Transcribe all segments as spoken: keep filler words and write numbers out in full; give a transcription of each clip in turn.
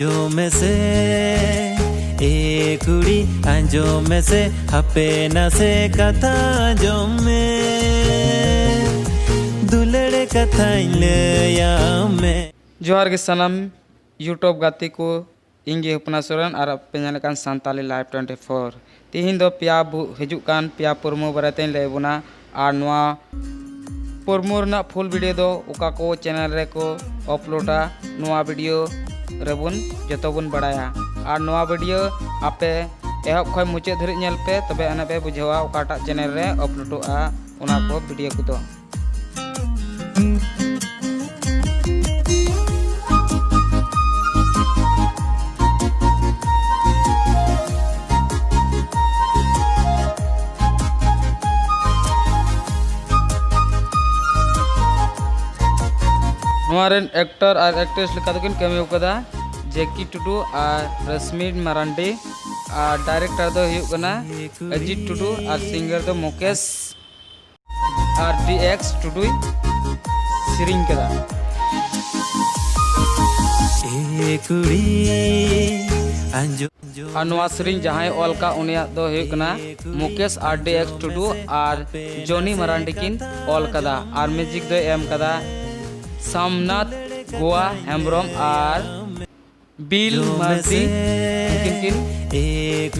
ᱟᱸᱡᱚᱢ ᱢᱮᱥᱮ, ᱮ ᱠᱩᱲᱤ, ᱟᱸᱡᱚᱢ ᱢᱮᱥᱮ, ᱦᱟᱯᱮ ᱱᱟᱥᱮ ᱠᱟᱛᱷᱟ ᱟᱸᱡᱚᱢ ᱢᱮ᱾ ᱫᱩᱞᱟᱹᱲ ᱠᱟᱛᱷᱟᱧ ᱞᱟᱹᱭᱟᱢ ᱢᱮ᱾ ᱡᱚᱦᱟᱨ ᱜᱮ ᱥᱟᱱᱟᱢ YouTube ᱜᱟᱛᱮ ᱠᱚ, ᱤᱧ ᱜᱮ ᱦᱚᱯᱱᱟ ᱥᱚᱨᱮᱱ ᱟᱨ ᱟᱯᱮ ᱧᱮᱞ ᱠᱟᱱ ᱥᱟᱱᱛᱟᱞᱤ Live twenty four᱾ ᱛᱤᱦᱤᱧ ᱫᱚ ᱯᱮᱭᱟ ᱵᱩ-, ᱦᱤᱡᱩᱜ ᱠᱟᱱ ᱯᱮᱭᱟ ᱯᱨᱳᱢᱳ ᱵᱟᱨᱮ ᱛᱮᱧ ᱞᱟᱹᱭ ᱟᱵᱚᱱᱟ᱾ ᱟᱨ ᱱᱚᱣᱟ ᱯᱨᱳᱢᱳ ᱨᱮᱱᱟᱜ full video ᱫᱚ ᱚᱠᱟ ᱠᱚ channel ᱨᱮᱠᱚ uploadᱟ, ᱱᱚᱣᱟ video ᱨᱮᱵᱚᱱ ᱡᱚᱛᱚ ᱵᱚᱱ ᱵᱟᱲᱟᱭᱟ᱾ ᱟᱨ ᱱᱚᱣᱟ video ᱟᱯᱮ ᱮᱦᱚᱵ ᱠᱷᱚᱱ ᱢᱩᱪᱟᱹᱫ ᱫᱷᱟᱹᱨᱤᱡ ᱧᱮᱞ ᱯᱮ, ᱛᱚᱵᱮ ᱟᱱᱟ ᱯᱮ ᱵᱩᱡᱷᱟᱹᱣᱟ ᱚᱠᱟᱴᱟᱜ channel ᱨᱮ uploadᱚᱜᱼᱟ ᱚᱱᱟ ᱠᱚ video ᱠᱚᱫᱚ᱾ ᱱᱚᱣᱟ ᱨᱮᱱ actor ᱟᱨ actress ᱞᱮᱠᱟ ᱫᱚᱠᱤᱱ ᱠᱟᱹᱢᱤ ᱟᱠᱟᱫᱟ ᱡᱮᱠᱤ ᱴᱩᱰᱩ ᱟᱨ ᱨᱚᱥᱢᱤ ᱢᱟᱨᱟᱱᱰᱤ, ᱟᱨ director ᱫᱚ ᱦᱩᱭᱩᱜ ᱠᱟᱱᱟ ᱚᱡᱤᱛ ᱴᱩᱰᱩ ᱟᱨ singer ᱫᱚ ᱢᱩᱠᱮᱥ ᱟᱨ ᱰᱤ ᱮᱠᱥ ᱴᱩᱰᱩᱭ ᱥᱮᱨᱮᱧ ᱠᱟᱫᱟ᱾ ᱮ ᱠᱩᱲᱤ, ᱟᱸᱡᱚᱢ ᱟᱨ ᱱᱚᱣᱟ ᱥᱮᱨᱮᱧ ᱡᱟᱦᱟᱸᱭ ᱚᱞ ᱠᱟᱜ, ᱩᱱᱤᱭᱟᱜ ᱫᱚ ᱦᱩᱭᱩᱜ ᱠᱟᱱᱟ ᱢᱩᱠᱮᱥ ᱟᱨ ᱰᱤ ᱮᱠᱥ ᱴᱩᱰᱩ ᱟᱨ ᱡᱚᱱᱤ ᱢᱟᱨᱟᱱᱰᱤ ᱠᱤᱱ ᱚᱞ ᱠᱟᱫᱟ, ᱟᱨ music ᱫᱚᱭ ᱮᱢ ᱠᱟᱫᱟ ᱥᱟᱢᱱᱟᱛᱷ ᱜᱳᱣᱟ ᱦᱮᱢᱵᱨᱚᱢ ᱟᱨ ᱵᱤᱞ ᱢᱟᱨᱰᱤ᱾ ᱩᱱᱠᱤᱱ ᱠᱤᱱ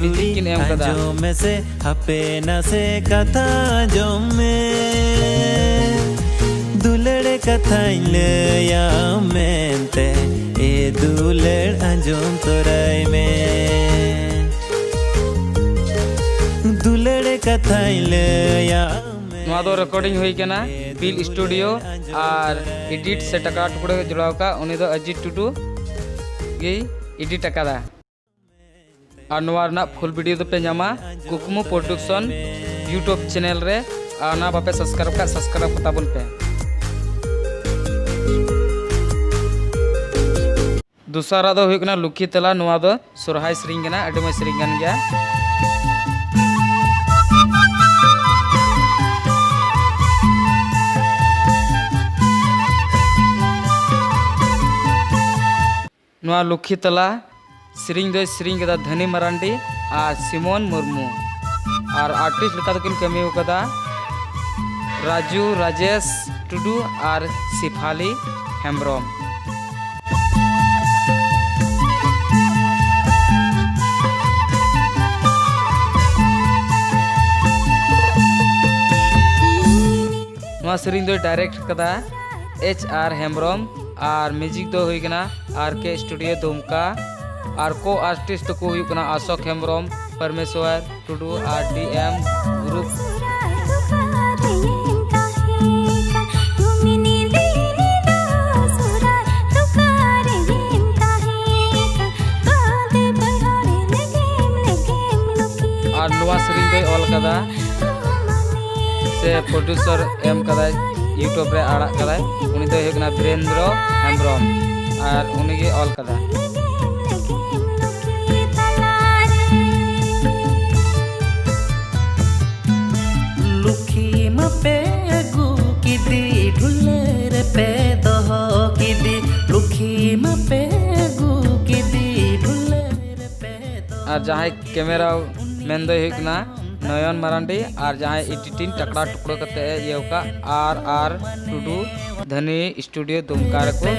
music ᱠᱤᱱ ᱮᱢ ᱠᱟᱫᱟ᱾ ᱟᱸᱡᱚᱢ ᱢᱮᱥᱮ, ᱦᱟᱯᱮ ᱱᱟᱥᱮ ᱠᱟᱛᱷᱟ ᱟᱸᱡᱚᱢ ᱢᱮ᱾ ᱫᱩᱞᱟᱹᱲ ᱠᱟᱛᱷᱟᱧ ᱞᱟᱹᱭᱟᱢ ᱢᱮᱱᱛᱮ, ᱮ ᱫᱩᱞᱟᱹᱲ ᱟᱸᱡᱚᱢ ᱛᱚᱨᱟᱭ ᱢᱮ᱾ ᱫᱩᱞᱟᱹᱲ ᱠᱟᱛᱷᱟᱧ ᱞᱟᱹᱭᱟᱢ ᱢᱮ᱾ ᱱᱚᱣᱟ ᱫᱚ recording ᱦᱩᱭ ᱠᱟᱱᱟ ᱵᱤᱞ studio ᱟᱨ edit ᱥᱮ ᱴᱟᱠᱟ ᱴᱩᱠᱲᱟᱹ ᱡᱚᱲᱟᱣ ᱠᱟᱜ, ᱩᱱᱤ ᱫᱚ ᱚᱡᱤᱛ ᱴᱩᱰᱩ ᱜᱮᱭ edit ᱟᱠᱟᱫᱟ᱾ ᱟᱨ ᱱᱚᱣᱟ ᱨᱮᱱᱟᱜ full video ᱫᱚᱯᱮ ᱧᱟᱢᱟ ᱠᱩᱠᱢᱩ Production YouTube channel ᱨᱮ᱾ ᱟᱨ ᱚᱱᱟ ᱵᱟᱯᱮ subscribe ᱠᱟᱜ, subscribe ᱠᱚ ᱛᱟᱵᱚᱱ ᱯᱮ᱾ ᱫᱚᱥᱟᱨᱟᱜ ᱫᱚ ᱦᱩᱭᱩᱜ ᱠᱟᱱᱟ ᱞᱩᱠᱷᱤ ᱛᱮᱞᱟ᱾ ᱱᱚᱣᱟ ᱫᱚ ᱥᱚᱨᱦᱟᱭ ᱥᱮᱨᱮᱧ ᱠᱟᱱᱟ, ᱟᱹᱰᱤ ᱢᱚᱡᱽ ᱥᱮᱨᱮᱧ ᱠᱟᱱ ᱜᱮᱭᱟ᱾ ᱱᱚᱣᱟ ᱞᱩᱠᱷᱤ ᱛᱟᱞᱟ ᱥᱮᱨᱮᱧ ᱫᱚᱭ ᱥᱮᱨᱮᱧ ᱠᱟᱫᱟ ᱫᱷᱟᱹᱱᱤ ᱢᱟᱨᱟᱱᱰᱤ ᱟᱨ ᱥᱤᱢᱚᱱ ᱢᱩᱨᱢᱩ᱾ ᱟᱨ ᱟᱨᱴᱤᱥᱴ ᱞᱮᱠᱟ ᱫᱚᱠᱤᱱ ᱠᱟᱹᱢᱤ ᱠᱟᱫᱟ ᱨᱟᱡᱩ ᱨᱟᱡᱮᱥ ᱴᱩᱰᱩ ᱟᱨ ᱥᱤᱯᱷᱟᱞᱤ ᱦᱮᱢᱵᱨᱚᱢ᱾ ᱱᱚᱣᱟ ᱥᱮᱨᱮᱧ ᱫᱚᱭ ᱰᱟᱭᱨᱮᱠᱴ ᱠᱟᱫᱟ ᱮᱪ ᱟᱨ ᱦᱮᱢᱵᱨᱚᱢ ᱟᱨ ᱢᱤᱣᱡᱤᱠ ᱫᱚ ᱦᱩᱭ ᱠᱟᱱᱟ ᱟᱨ ᱠᱮ ᱥᱴᱩᱰᱤᱭᱳ ᱫᱩᱢᱠᱟ᱾ ᱟᱨ ᱠᱳ ᱟᱨᱴᱤᱥᱴ ᱫᱚᱠᱚ ᱦᱩᱭᱩᱜ ᱠᱟᱱᱟ ᱟᱥᱳᱠ ᱦᱮᱢᱵᱨᱚᱢ, ᱯᱚᱨᱢᱮᱥᱣᱚᱨ ᱴᱩᱰᱩ ᱟᱨ ᱰᱤ ᱮᱢ ᱜᱨᱩᱯ᱾ ᱟᱨ ᱱᱚᱣᱟ ᱥᱮᱨᱮᱧ ᱫᱚᱭ ᱚᱞ ᱠᱟᱫᱟ ᱥᱮ ᱯᱨᱚᱰᱭᱩᱥᱟᱨ ᱮᱢ ᱠᱟᱫᱟᱭ, YouTube ᱨᱮ ᱟᱲᱟᱜ ᱠᱟᱫᱟᱭ, ᱩᱱᱤ ᱫᱚᱭ ᱦᱩᱭᱩᱜ ᱠᱟᱱᱟ ᱵᱤᱨᱮᱱᱫᱨᱚ ᱦᱮᱢᱵᱨᱚᱢ ᱟᱨ ᱩᱱᱤᱜᱮ ᱚᱞ ᱠᱟᱫᱟ᱾ ᱞᱩᱠᱷᱤ ᱢᱟᱯᱮ ᱟᱹᱜᱩ ᱠᱮᱫᱮ, ᱰᱷᱩᱞᱟᱹ ᱨᱮᱯᱮ ᱫᱚᱦᱚ ᱠᱮᱫᱮ᱾ ᱞᱩᱠᱷᱤ ᱢᱟᱯᱮ ᱟᱹᱜᱩ ᱠᱮᱫᱮ, ᱰᱷᱩᱞᱟᱹ ᱨᱮᱯᱮ ᱫᱚᱦᱚ ᱟᱨ ᱡᱟᱦᱟᱸᱭ ᱠᱮᱢᱮᱨᱟ ᱢᱮᱱ ᱫᱚᱭ ᱦᱩᱭᱩᱜ ᱠᱟᱱᱟ ᱱᱚᱭᱚᱱ ᱢᱟᱨᱟᱱᱰᱤ, ᱟᱨ ᱡᱟᱦᱟᱸᱭ ᱮᱰᱤᱴᱤᱝ ᱴᱟᱠᱲᱟ ᱴᱩᱠᱲᱟᱹ ᱠᱟᱛᱮ ᱮ ᱤᱭᱟᱹ ᱟᱠᱟᱫ ᱟᱨ ᱟᱨ ᱴᱩᱰᱩ ᱫᱷᱟᱹᱱᱤ ᱥᱴᱩᱰᱤᱭᱳ ᱫᱩᱢᱠᱟ ᱨᱮᱠᱚ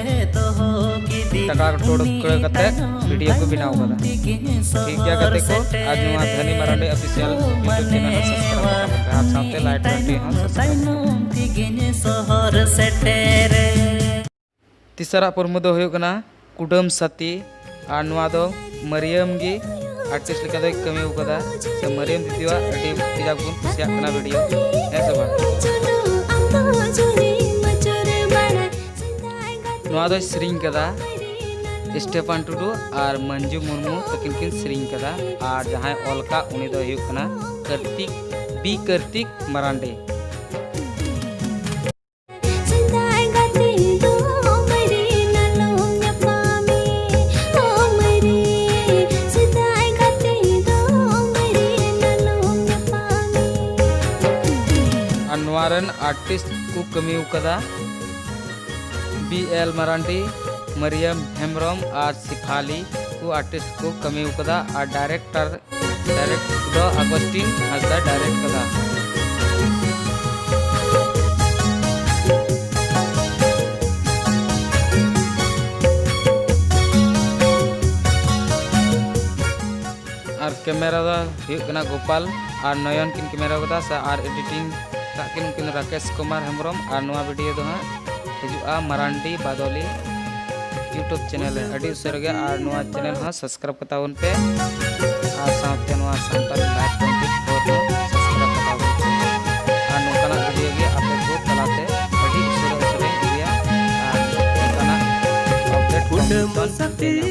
ᱴᱟᱠᱟ ᱴᱩᱠᱲᱟᱹ ᱠᱟᱛᱮ ᱵᱷᱤᱰᱤᱭᱳ ᱠᱚ ᱵᱮᱱᱟᱣ ᱠᱟᱫᱟ᱾ ᱴᱷᱤᱠ ᱜᱮᱭᱟ ᱜᱟᱛᱮ ᱠᱚ, ᱟᱨ ᱱᱚᱣᱟ ᱫᱷᱟᱹᱱᱤ ᱢᱟᱨᱟᱱᱰᱤ ᱚᱯᱷᱤᱥᱤᱭᱟᱞ YouTube ᱪᱮᱱᱮᱞ ᱦᱚᱸ ᱥᱟᱵᱥᱠᱨᱟᱭᱤᱵ ᱠᱟᱛᱟ ᱵᱚᱱ ᱯᱮ, ᱟᱨ ᱥᱟᱶᱛᱮ ᱞᱟᱭᱤᱠ ᱜᱷᱟᱱᱴᱤ ᱦᱚᱸ ᱥᱟᱵᱥᱠᱨᱟᱭᱤᱵ ᱠᱟᱛᱟ ᱵᱚᱱ ᱯᱮ᱾ ᱛᱤᱥᱟᱨᱟᱜ ᱯᱨᱳᱢᱳ ᱫᱚ ᱦᱩᱭᱩᱜ ᱠᱟᱱᱟ ᱠᱩᱰᱟᱹᱢ ᱥᱟᱛᱤ, ᱟᱨ ᱱᱚᱣᱟ ᱫᱚ ᱢᱟᱨᱤᱭᱟᱢ ᱜᱮ ᱟᱨᱴᱤᱥᱴ ᱞᱮᱠᱟ ᱫᱚᱭ ᱠᱟᱹᱢᱤ ᱟᱠᱟᱫᱟ, ᱥᱮ ᱢᱟᱨᱤᱭᱟᱢ ᱫᱤᱫᱤᱣᱟᱜ ᱟᱹᱰᱤ ᱠᱟᱡᱟᱠ ᱵᱚᱱ ᱠᱩᱥᱤᱭᱟᱜ ᱠᱟᱱᱟ ᱵᱷᱤᱰᱤᱭᱳ, ᱦᱮᱸ ᱥᱮ ᱵᱟᱝ? ᱱᱚᱣᱟ ᱫᱚᱭ ᱥᱮᱨᱮᱧ ᱠᱟᱫᱟ ᱥᱴᱮᱯᱷᱟᱱ ᱴᱩᱰᱩ ᱟᱨ ᱢᱟᱹᱱᱡᱩ ᱢᱩᱨᱢᱩ ᱛᱟᱹᱠᱤᱱ ᱠᱤᱱ ᱥᱮᱨᱮᱧ ᱠᱟᱫᱟ, ᱟᱨ ᱡᱟᱦᱟᱸᱭ ᱚᱞ ᱠᱟᱜ ᱩᱱᱤ ᱫᱚᱭ ᱦᱩᱭᱩᱜ ᱠᱟᱱᱟ ᱠᱟᱨᱛᱤᱠ, ᱵᱤ ᱠᱟᱨᱛᱤᱠ ᱢᱟᱨᱟᱱᱰᱤ᱾ ᱥᱮᱫᱟᱭ ᱜᱟᱛᱮ ᱫᱚ ᱢᱟᱹᱨᱤ ᱱᱟᱞᱚᱢ ᱧᱟᱯᱟᱢᱮ, ᱚ ᱢᱟᱹᱨᱤ, ᱥᱮᱫᱟᱭ ᱜᱟᱛᱮ ᱫᱚ ᱢᱟᱹᱨᱤ ᱱᱟᱞᱚᱢ ᱧᱟᱯᱟᱢᱮ᱾ ᱟᱨ ᱱᱚᱣᱟ ᱨᱮᱱ ᱟᱨᱴᱤᱥᱴ ᱠᱚ ᱠᱟᱹᱢᱤ ᱟᱠᱟᱫᱟ ᱵᱤ ᱮᱞ ᱢᱟᱨᱟᱱᱰᱤ, ᱢᱟᱨᱤᱭᱟᱢ ᱦᱮᱢᱵᱨᱚᱢ ᱟᱨ ᱥᱤᱯᱷᱟᱞᱤ ᱠᱚ ᱟᱨᱴᱤᱥᱴ ᱠᱚ ᱠᱟᱹᱢᱤ ᱟᱠᱟᱫᱟ ᱟᱨ ᱰᱟᱭᱨᱮᱠᱴᱚᱨ ᱰᱟᱭᱨᱮᱠᱴ ᱫᱚ ᱟᱜᱚᱥᱴᱤᱱ ᱦᱟᱸᱥᱫᱟ ᱰᱟᱭᱨᱮᱠᱴ ᱠᱟᱫᱟ᱾ ᱟᱨ ᱠᱮᱢᱮᱨᱟ ᱫᱚ ᱦᱩᱭᱩᱜ ᱠᱟᱱᱟ ᱜᱳᱯᱟᱞ ᱟᱨ ᱱᱚᱭᱚᱱ ᱠᱤᱱ ᱠᱮᱢᱮᱨᱟ ᱠᱟᱫᱟ ᱥᱮ ᱟᱨ ᱮᱰᱤᱴᱤᱝ ᱠᱟᱜ ᱠᱤᱱ ᱩᱱᱠᱤᱱ ᱫᱚ ᱨᱟᱠᱮᱥ ᱠᱩᱢᱟᱨ ᱦᱮᱢᱵᱨᱚᱢ᱾ ᱟᱨ ᱱᱚᱣᱟ ᱵᱷᱤᱰᱤᱭᱳ ᱫᱚ ᱦᱟᱸᱜ ᱦᱤᱡᱩᱜᱼᱟ ᱢᱟᱨᱟᱱᱰᱤ ᱵᱟᱫᱚᱞᱤ YouTube ᱪᱮᱱᱮᱞ ᱨᱮ ᱟᱹᱰᱤ ᱩᱥᱟᱹᱨᱟ ᱜᱮ᱾ ᱟᱨ ᱱᱚᱣᱟ ᱪᱮᱱᱮᱞ ᱦᱚᱸ ᱥᱟᱵᱥᱠᱨᱟᱭᱤᱵ ᱠᱟᱛᱟ ᱵᱚᱱ ᱯᱮ ᱟᱨ ᱥᱟᱶᱛᱮ ᱱᱚᱣᱟ ᱥᱟᱱᱛᱟᱲᱤ ᱞᱟᱭᱤᱵᱷ ᱠᱚᱱᱴᱮᱱᱴ ᱠᱚ ᱦᱚᱸ ᱥᱟᱵᱥᱠᱨᱟᱭᱤᱵ ᱠᱟᱛᱟ ᱵᱚᱱ ᱯᱮ᱾ ᱟᱨ ᱱᱚᱝᱠᱟᱱᱟᱜ ᱵᱷᱤᱰᱤᱭᱳ ᱜᱮ ᱟᱯᱮ ᱠᱚ ᱛᱟᱞᱟᱛᱮ ᱟᱹᱰᱤ ᱩᱥᱟᱹᱨᱟ ᱩᱥᱟᱹᱨᱟᱧ ᱟᱹᱜᱩᱭᱟ᱾ ᱟᱨ ᱱᱚᱝᱠᱟᱱᱟᱜ ᱟᱯᱰᱮᱴ ᱠᱚ ᱦᱚᱸ ᱯᱮ ᱧᱟᱢᱟ᱾